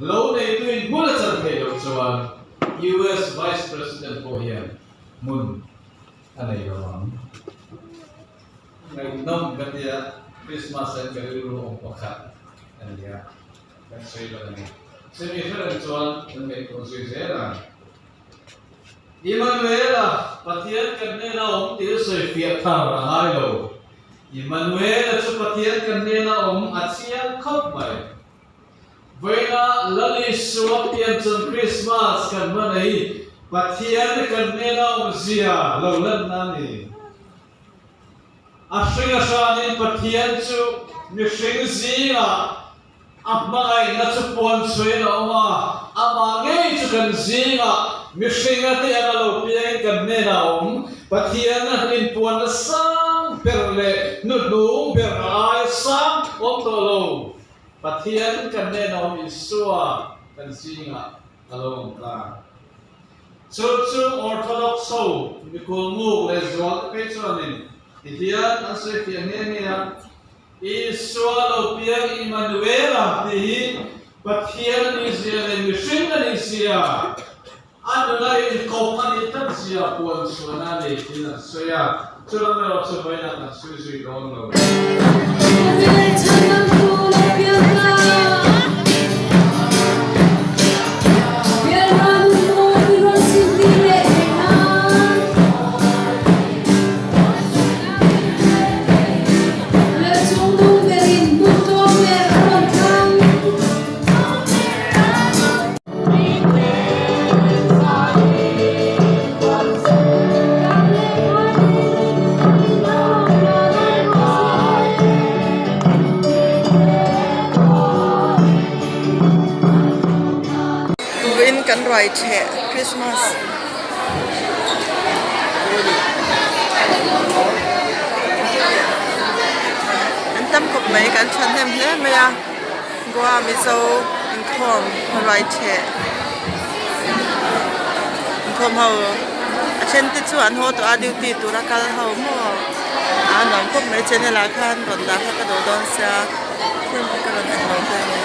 Lo neituin hmun a chan theih loh chuan US Vice President pawh hian hmun a nei lo ang. Ngaihnawm ka tia Christmas hian ka rilru awm pakhat a ni a, kan sawi lo a ni. Chumi hre reng chuan kan ngaihtuah zui zel ang. Immanuela, Pathian kan hnena awm tih sawi fiah thar a ngai lo. Immanuela chu Pathian kan hnena awm a chiang khawp mai. Vawiina Lalisua pianchawm Krismas kan hman a hi Pathian kan hnena awm zia lo lanna a ni. A hring a hranin Pathian chu mihring zingah A hmangaihna chu puan chhuiin a awm a, amah ngei chu kan zingah mihringa te anga lo piangin kan hnenah a awm. Pathian inpuanna sang ber leh hnuhnung ber a aia sang awm tawh lo. Pathian kan hnenah awm Isua kan zingah a lo awm ta. Chu chu Orthodox ho mikulmuk leh zual te phei chuanin tihian an sawi fiah nghe nghe a. Isua lo piang Immanuela tih hi Pathian a nih zia leh mihring a nih zia, a nuna inkawp a nih tlat zia puan chhuahna a ni tiin an sawi a, chu lam erawh chu vawiinah kan sawi zui dawn lo. Tuin kan ruai theh Christmas. An tam khawp mai kan thahnem hle mai a Goa Mizo inkhawm ruai theh inkhawm ho a then te chu an haw tawh a duty tura kal ho maw a nuam khawp mai channel ah khan rawn dah kha ka duh dawn sia ka rawn en lo hle a ni.